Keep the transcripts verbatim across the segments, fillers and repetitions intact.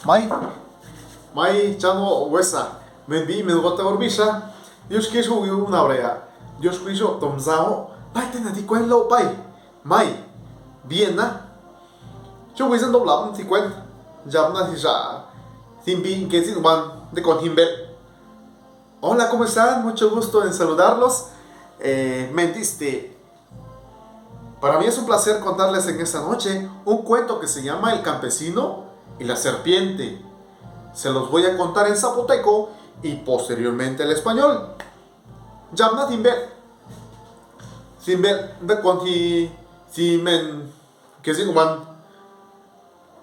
May, may chanuoꞌ huesa, mendiꞌ mengotaꞌ urbixha. Dios xquixuꞌ unabrea, Dios xquixuꞌ tom zaoꞌ. Pay te nadi cuenloꞌ pay. May, bien na. Chuguiza ndoblaꞌ ti cuenta. Dxabna xixaa, timbiꞌ que sin wan de con jimbel. Hola, ¿cómo están? Mucho gusto en saludarlos. Eh, mendiste. Para mí es un placer contarles en esta noche un cuento que se llama El campesino y la serpiente. Se los voy a contar en zapoteco y posteriormente al español. Dxabna timbeꞌ, timbeꞌ nda con ti timen que sin wan.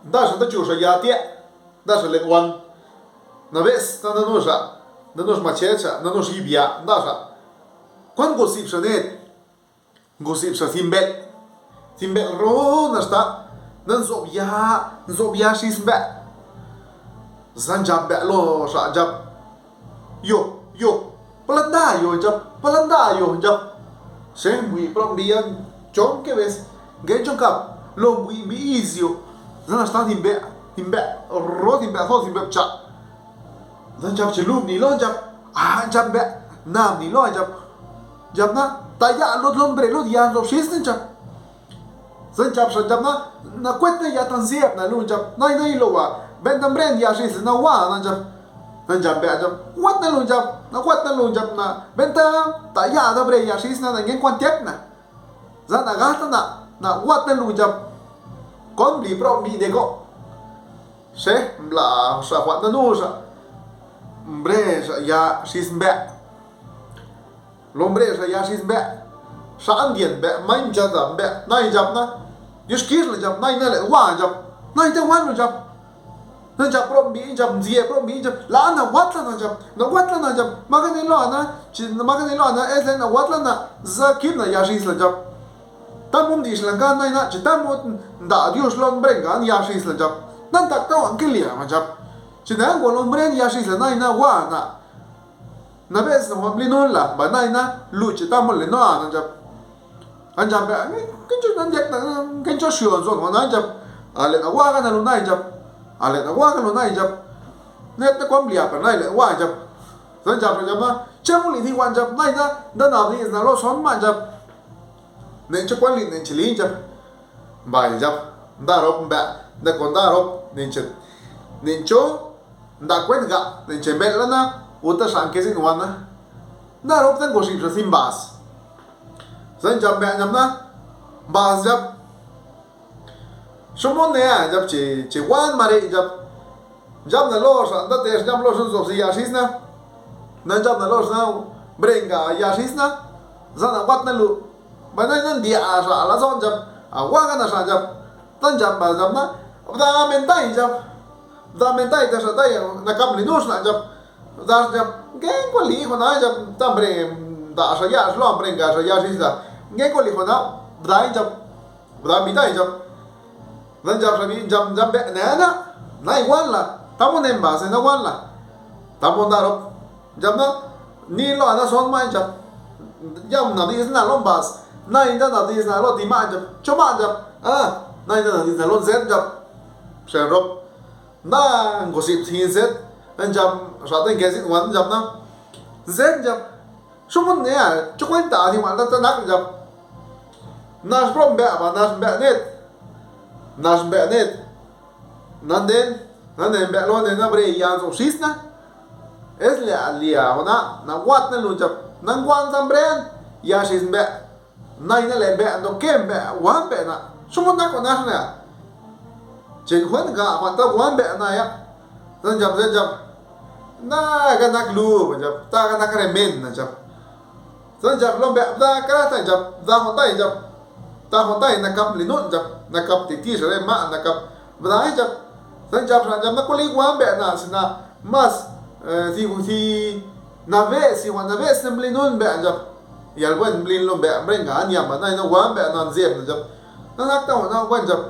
Ndaxa nda chuuxa ya tiaꞌ, ndaxa le wan. Nabees nda nuxa, nda nux machecha, nda nux ibia, ndaxa. Cuando gusipxa net, gusipxa timbeꞌ, timbeꞌ ro naxta, na nzoobia, nzoobia xis mbeꞌ. Zandxab mbeꞌ lo xaa dxab. Yo, yo, pala ndaa yo dxab, pala ndaa yo dxab. Xen buiꞌ proꞌ mbiꞌ ya chon que ves, ngue chon cap, lo buiꞌ mbiꞌ izio. Zanaxta timbeꞌ, timbeꞌ ro, timbeꞌ zo, timbeꞌ chaꞌ. Zandxab che lub ni lo dxab. Ah, dxab mbeꞌ, nam ni lo dxab. Dxab na, tayaꞌ lud lombre lud yanzo xhisni dxab. Zandxab xa dxab na, nacueꞌ ne ya tanzieb na lun dxab, nai nai lo wa, benta mbren ya xhisli na wa na dxab. Zandxab mbeꞌ dxab, guat ne lun dxab, naguat ne lun dxab na, benta tayaꞌ da bre ya xhisna na ngen cuantiet na. Za na gata na, naguat ne lun dxab. Con bli proꞌ mbiꞌ de goꞌ. Xe, mlaa xa juaꞌ nanuuxa, mbrexa ya xis mbeꞌ. Lo mbrexa ya xis mbeꞌ, xaꞌ ndiaꞌ mbeꞌ, maꞌ nchada mbeꞌ, nai dxab na. Dios quixla dxab, nai na le huaa dxab, nai te hualu dxab. Na dxab roꞌ mbiꞌ dxab, nziee roꞌ mbiꞌ dxab, laa na huatla na dxab, na huatla na dxab, maga ni loa na, chi maga ni loa na, es le na huatla na, za quib na ya xisla dxab. Tamu ndiixhla nga nai na, chi tamu ndaa Dios lon mbrenga ya xisla dxab. Na ntaꞌ tahuaꞌ nque liama dxab. Chi nangua lon mbren ya xisla nai na huaa na. Nabees na huaꞌ blinun la, ba nai na luche tamu le noa na dxab. Andxab mbeꞌ, ngencho nandiac na, ngencho xhioo nzoon huaꞌ na dxab. Ale na huaga na lu nai dxab. Ale na huaga lu nai dxab. Nete cuan bliapa nai le huaa dxab. Zandxab dxab na, chemu lii ni huaꞌ dxab nai na, nda na diiz na lo son maꞌ dxab. Neꞌ nche cuan lii, neꞌ nche lii dxab. Mbayaꞌ dxab, nda roꞌ mbeꞌ, nda con nda roꞌ, neꞌ nche, neꞌ ncho nda cueꞌ nga, neꞌ nche mbeꞌ la na, uta xaanque zinuana. Nda roꞌ ta nguxhibxa sin mbaas. Zandxab mbeꞌ dxab na, mbaas dxab. Xho mone dxab che, che huan mareꞌ dxab. Dxab na loxa, nda tex dxab loxa nzobsi ya xhisna. Na dxab na loxa na, brenga ya xhisna. Zana huat na lu. Ba nai na ndiaꞌ xa la zoꞌ dxab, ahuaga na xa dxab. Ta dxab ba dxab na, bda mentai dxab. Bda mentai ta xa tai, nacab li nux na dxab. Bda dxab, ngue cua lii jona dxab, ta mbre nda xa ya xlo, mbre nga xa ya xisla. Ngue cua lii jona, bda dxab. Bda mi dai dxab. Dxab xa mi dxab, dxab beꞌ ne na. Nai huan la, tamu ne mbaas ne na huan la. Tamu nda roꞌ. Dxab na, ni lo ana son maꞌ dxab. Dxab na diiz na lo mbaas. Nai nda na diiz na lo ti maꞌ dxab. Cho maꞌ dxab. Ah, nai nda na diiz na lo nzet dxab. Xen roꞌ. Nda ngusip hin nzet. Dxab xa te ngue zit wan dxab na. Nzet dxab. Xho mone, cho cuenta ni huaꞌ nda ta nac dxab. Nax roꞌ mbeꞌ ba, nax mbeꞌ net. Nax mbeꞌ net. Nanden, nane mbeꞌ lo ne nabre ya nzo xhisna. Es le liaa jona, nahuat na lu dxab, nanguan zambren, ya xis mbeꞌ. Nai na le mbeꞌ ndo que mbeꞌ, huan mbeꞌ na. Xho mone naco nax na. Che juan ga juan ta huan mbeꞌ na ya. Zandxab, zandxab. Na ga nac lu, dxab. Ta ga nac remen na dxab. Zandxab lo mbeꞌ bda ca ra ta dxab, bda jondai dxab. Ta jondai nacap li nuꞌ dxab, nacap ti tixha re maꞌ nacap bda dxab. Zandxab xa dxab na cu li huan mbeꞌ na sina mas, eh, si, si nabeꞌ, si huan nabeꞌ sina mli nun mbeꞌ dxab. Yal buen mlin lo mbeꞌ mbre nga niamba nai na huan mbeꞌ na nzieb na dxab. Na nac ta huan na buen dxab.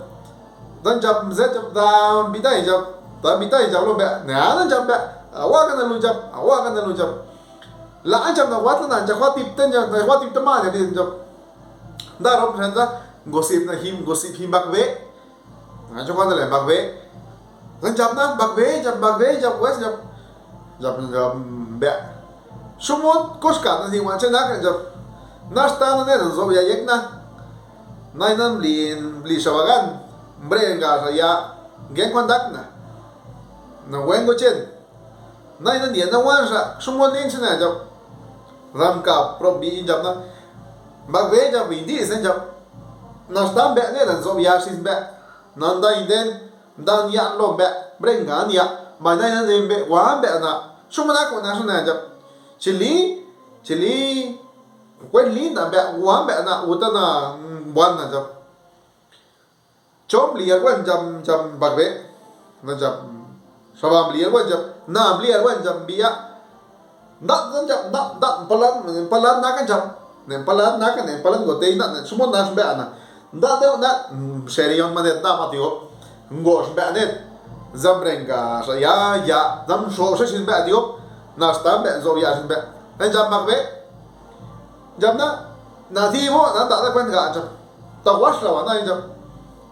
Zandxab mzeꞌ dxab, da mbidai dxab, da mbidai dxab lo mbeꞌ, ne ana dxab mbeꞌ, ahuaga na lu dxab, ahuaga na lu dxab. Laa dxab na huatla na dxab, huatip te dxab, huatip te maꞌ dxab. Nda roꞌ xenza, ngosip na jim, ngosip jim bakbeꞌ. Nga dxab huatla le bakbeꞌ. Dxab na, bagbeé dxab, bagbeé dxab, hues dxab, dxab, dxab beaꞌ. Xhumud cusca nasihuaꞌ che nacaꞌ dxab. Naxtana neza nzoꞌ ya yecna. Naina mli, mli xabagán, mbree nga xa ya, guencuandacna. Nahuengo chen. Naina ndiaꞌ nahuanxa, xhumud linchi na dxab. Ramca probi dxab na. Bagbeé dxab, bindiꞌ sen dxab. Naxta mbeaꞌ neza nzoꞌ ya xis mbeaꞌ. Nanda indén. Nda niaꞌ lo mbeꞌ, brenga niaꞌ, mbaina nende mbeꞌ, huaꞌ mbeꞌ na, xhuma nacuꞌ na xana dxab. Chi lii, chi lii, cueꞌ lii nda mbeꞌ, huaꞌ mbeꞌ na, uta na, mbuana dxab. Chom liaꞌ huaꞌ dxab, dxab bagbeꞌ, na dxab, xabaa liaꞌ huaꞌ dxab, na liaꞌ huaꞌ dxab mbiaꞌ. Ndaꞌ, ndaꞌ, ndaꞌ, ndaꞌ, palad, palad naca dxab, ne palad naca, ne palad ngotey ndaꞌ, ne xhuma nax mbeꞌ na. Ndaꞌ de ndaꞌ, xerión ma de ndaꞌ ma tiop, ngox mbeꞌ ne. Zambrenga xa ya, ya, zam xo xa xin mbeꞌ tiop, naxta mbeꞌ nzo ya xin mbeꞌ. En dxab magbeꞌ, dxab na, na dibo, na ndaꞌ da cuent gaꞌ dxab. Taguaxla wa na dxab.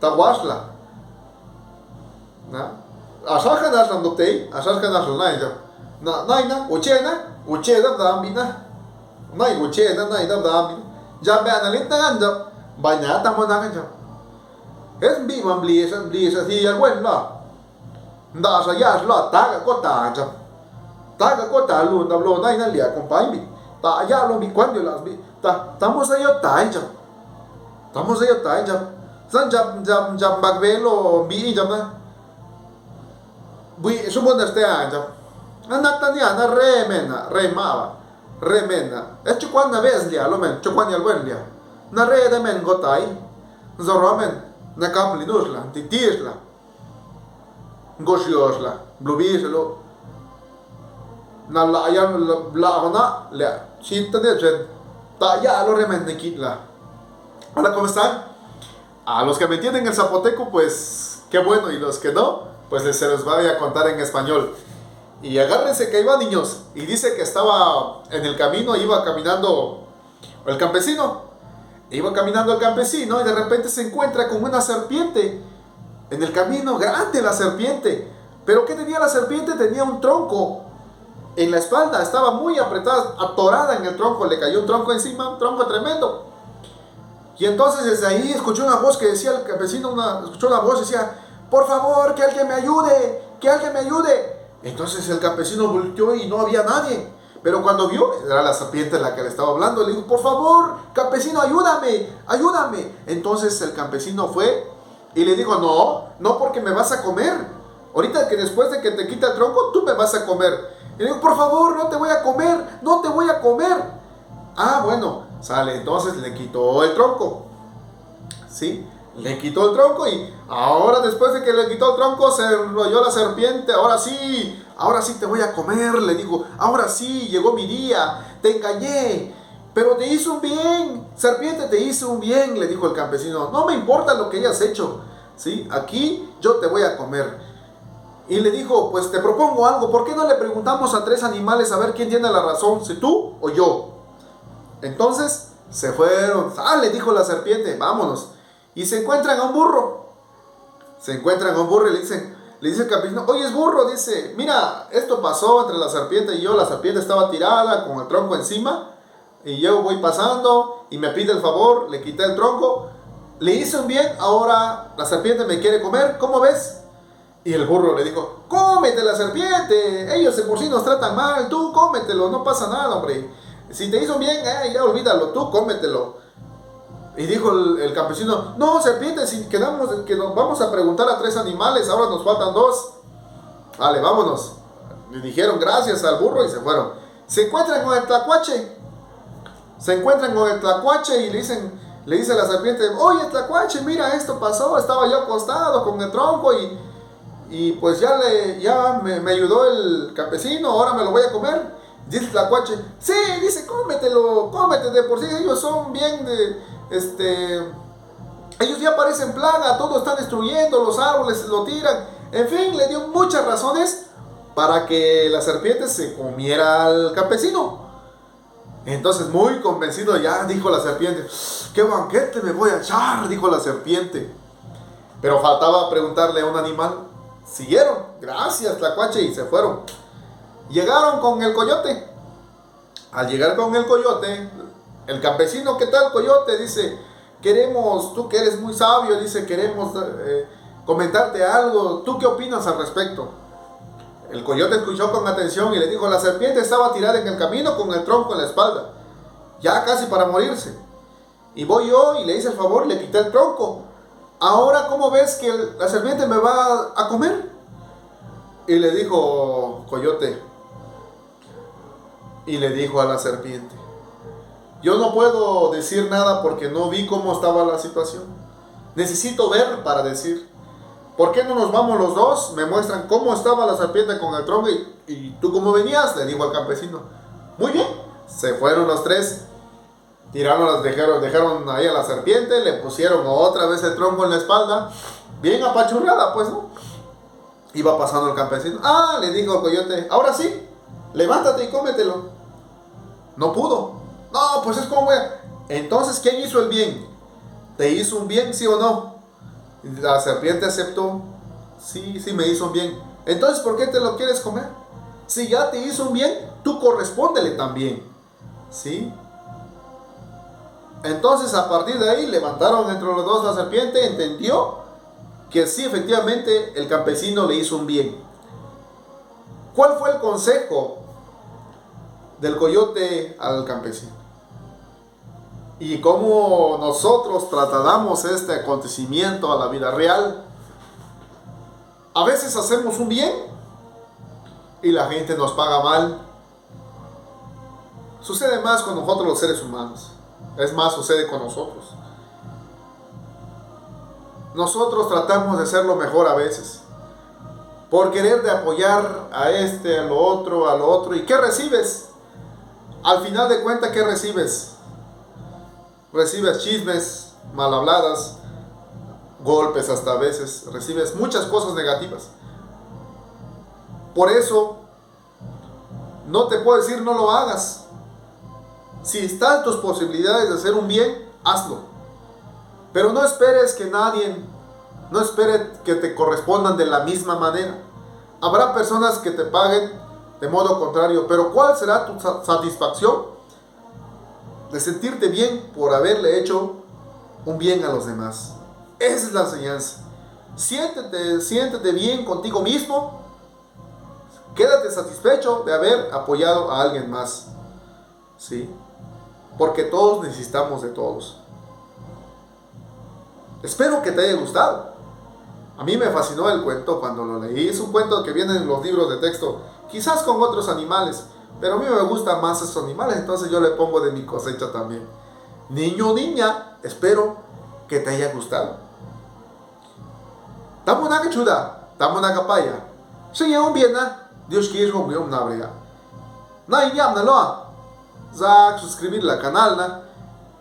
Taguaxla. Na, asaxca naxla ndutey, asaxca naxla naidxa. Na, naina, guchee na, guchee da bdambi na. Nai guchee na, nai da bdambi na. Dxabeana lita gancha, baina tamo na gancha. Es mbiꞌ ma mblixa, mblixa si ya güen la. Ndaxa yaax la, taga cota dxa. Taga cota lu, ndablo naina lia compañbi. Ta ya lo mbi cuando las mbi. Ta, tamo sa yo taidxa. Tamo sa yo taidxa. Sa dxa, dxa, dxa mbagbe lo mbi dxa na. Buiꞌ xhubunda xte año. Anatania na re mena, re maaba, re mena. Es chucuaꞌ na bees liaa lo men, chucuaꞌ nial buen liaa. Na re de men gotai. Zorro men, na capli nuxla, titixla. Ngoxioxla, blubixe lo. Na la ya la hona le chita de chen. Ta ya lo re men ne kitla. Hola, ¿cómo están? A los que me entienden el zapoteco, pues qué bueno, y los que no, pues les- se los voy a contar en español. Y agárrense que ahí va, niños. Y dice que estaba en el camino, iba caminando el campesino. Iba caminando el campesino y de repente se encuentra con una serpiente en el camino, grande la serpiente. Pero ¿qué tenía la serpiente? Tenía un tronco en la espalda, estaba muy apretada, atorada en el tronco, le cayó un tronco encima, un tronco tremendo. Y entonces desde ahí escuchó una voz que decía el campesino, una, escuchó una voz y decía: "Por favor, que alguien me ayude, que alguien me ayude". Entonces el campesino volteó y no había nadie. Pero cuando vio, era la serpiente la que le estaba hablando, le dijo: "Por favor, campesino, ayúdame, ayúdame". Entonces el campesino fue y le dijo: "No, no, porque me vas a comer. Ahorita que después de que te quita el tronco, tú me vas a comer". Y le dijo: "Por favor, no te voy a comer, no te voy a comer". Ah, bueno, sale, entonces le quitó el tronco. ¿Sí? Le quitó el tronco y ahora, después de que le quitó el tronco, se enrolló la serpiente. "Ahora sí, ahora sí te voy a comer", le dijo. "Ahora sí, llegó mi día, te engañé, pero te hice un bien, serpiente, te hice un bien", le dijo el campesino. "No me importa lo que hayas hecho, ¿sí? Aquí yo te voy a comer". Y le dijo: "Pues te propongo algo, ¿por qué no le preguntamos a tres animales a ver quién tiene la razón, si tú o yo?". Entonces se fueron. "Ah", le dijo la serpiente, "vámonos". Y se encuentran a un burro. Se encuentran a un burro y le dicen, le dice el campesino: "Oye, es burro", dice, "mira, esto pasó entre la serpiente y yo. La serpiente estaba tirada con el tronco encima y yo voy pasando y me pide el favor, le quité el tronco, le hice un bien, ahora la serpiente me quiere comer, ¿cómo ves?". Y el burro le dijo: "Cómete la serpiente, ellos de por sí nos tratan mal, tú cómetelo, no pasa nada, hombre. Si te hizo bien, eh, ya olvídalo, tú cómetelo". Y dijo el, el campesino: "No, serpiente, si quedamos que nos vamos a preguntar a tres animales, ahora nos faltan dos. Vale, vámonos". Le dijeron gracias al burro y se fueron. Se encuentran con el tlacuache. Se encuentran con el tlacuache y le dicen, le dice la serpiente: "Oye, tlacuache, mira, esto pasó, estaba yo acostado con el tronco y, y pues ya, le, ya me, me ayudó el campesino, ahora me lo voy a comer". Dice el tlacuache: "Sí", dice, "cómetelo, cómete, de por sí ellos son bien, eh, este, ellos ya parecen plaga, todo están destruyendo, los árboles lo tiran". En fin, le dio muchas razones para que la serpiente se comiera al campesino. Entonces, muy convencido ya, dijo la serpiente: "Qué banquete me voy a echar", dijo la serpiente. Pero faltaba preguntarle a un animal. Siguieron, gracias, tlacuache, y se fueron. Llegaron con el coyote. Al llegar con el coyote, el campesino: ¿qué tal, coyote? Dice: queremos, tú que eres muy sabio, dice, queremos eh, comentarte algo. ¿Tú qué opinas al respecto? El coyote escuchó con atención y le dijo: la serpiente estaba tirada en el camino con el tronco en la espalda, ya casi para morirse. Y voy yo y le hice el favor, le quité el tronco. Ahora, ¿cómo ves que la serpiente me va a comer? Y le dijo coyote, y le dijo a la serpiente: yo no puedo decir nada porque no vi cómo estaba la situación. Necesito ver para decir. ¿Por qué no nos vamos los dos? Me muestran cómo estaba la serpiente con el tronco y, y tú cómo venías, le dijo al campesino. Muy bien, se fueron los tres. Tiraron las, dejaron, dejaron ahí a la serpiente, le pusieron otra vez el tronco en la espalda, bien apachurrada, pues, ¿no? Iba pasando el campesino. Ah, le dijo el coyote, ahora sí, levántate y cómetelo. No pudo. No, pues es como voy a... Entonces, ¿quién hizo el bien? ¿Te hizo un bien, sí o no? La serpiente aceptó. Sí, sí, me hizo un bien. Entonces, ¿por qué te lo quieres comer? Si ya te hizo un bien, tú correspóndele también. ¿Sí? Entonces, a partir de ahí, levantaron entre los dos la serpiente, entendió que sí, efectivamente, el campesino le hizo un bien. ¿Cuál fue el consejo del coyote al campesino? Y cómo nosotros trasladamos este acontecimiento a la vida real. A veces hacemos un bien y la gente nos paga mal. Sucede más con nosotros los seres humanos. Es más, sucede con nosotros. Nosotros tratamos de ser lo mejor a veces, por querer de apoyar a este, a lo otro, a lo otro. ¿Y qué recibes? Al final de cuentas, ¿qué recibes? Recibes chismes, mal habladas, golpes hasta a veces. Recibes muchas cosas negativas. Por eso, no te puedo decir no lo hagas. Si están tus posibilidades de hacer un bien, hazlo. Pero no esperes que nadie, no esperes que te correspondan de la misma manera. Habrá personas que te paguen de modo contrario, pero ¿cuál será tu sa- satisfacción? De sentirte bien por haberle hecho un bien a los demás. Esa es la enseñanza. Siéntete, siéntete bien contigo mismo. Quédate satisfecho de haber apoyado a alguien más. ¿Sí? Porque todos necesitamos de todos. Espero que te haya gustado. A mí me fascinó el cuento cuando lo leí. Es un cuento que viene en los libros de texto, quizás con otros animales, pero a mí me gustan más esos animales, entonces yo le pongo de mi cosecha también. Niño, niña, espero que te haya gustado. Tamu naga chuda, tamu naga paya. Señor un bien na, Dios quiere un bien na brega. Na iñam na loa. Za suscribir la canal na,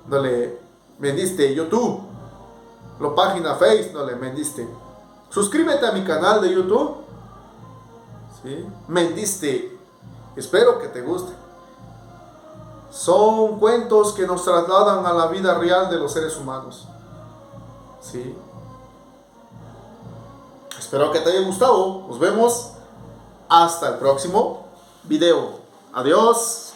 no le mendiste YouTube. Lo página Face, no le mendiste. Suscríbete a mi canal de YouTube. ¿Sí? Mendiste. Espero que te guste. Son cuentos que nos trasladan a la vida real de los seres humanos. ¿Sí? Espero que te haya gustado. Nos vemos hasta el próximo video. Adiós.